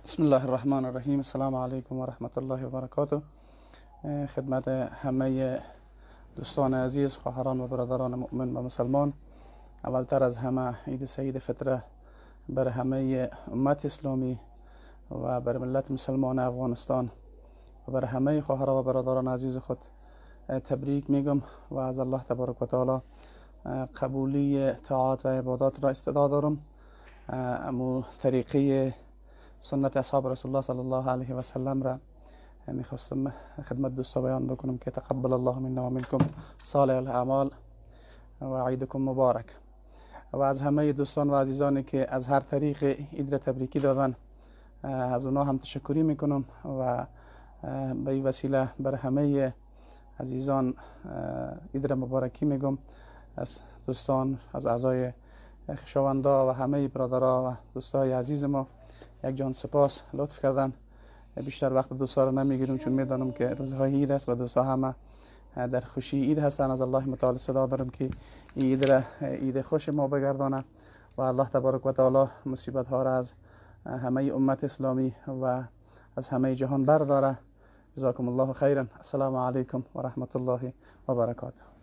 بسم الله الرحمن الرحیم. السلام علیکم و رحمت الله و برکاته. خدمت همه دوستان عزیز، خواهران و برادران مؤمن و مسلمان، اولتر از همه عید سعید فطره بر همه امت اسلامی و بر ملت مسلمان افغانستان و بر همه خواهران و برادران عزیز خود تبریک میگم و از الله تبارک و تعالی قبولی طاعات و عبادات را استدعا دارم. امو طریقه سنت اصحاب رسول الله صلی الله علیه و سلم را میخواستم خدمت دوستا بیان بکنم که تقبل الله منا و منکم صالح الاعمال و عیدکم مبارک. و از همه دوستان و عزیزانی که از هر طریق عید را تبریکی دادن از اونا هم تشکری میکنم و به این وسیله بر همه عزیزان عید را مبارکی میگم، از دوستان، از اعضای خویشاوندا و همه برادرها و دوستای عزیز ما یک جان سپاس، لطف کردن. بیشتر وقت دوستا رو نمیگیریم چون میدانم که روزهای عید است و دوستا همه در خوشی عید هستن. از الله متعال صدا دارم که عید را عید خوش ما بگردانه و الله تبارک و تعالی مصیبت ها را از همه امت اسلامی و از همه جهان برداره. جزاکم الله خیرا. السلام علیکم و رحمت الله و برکاته.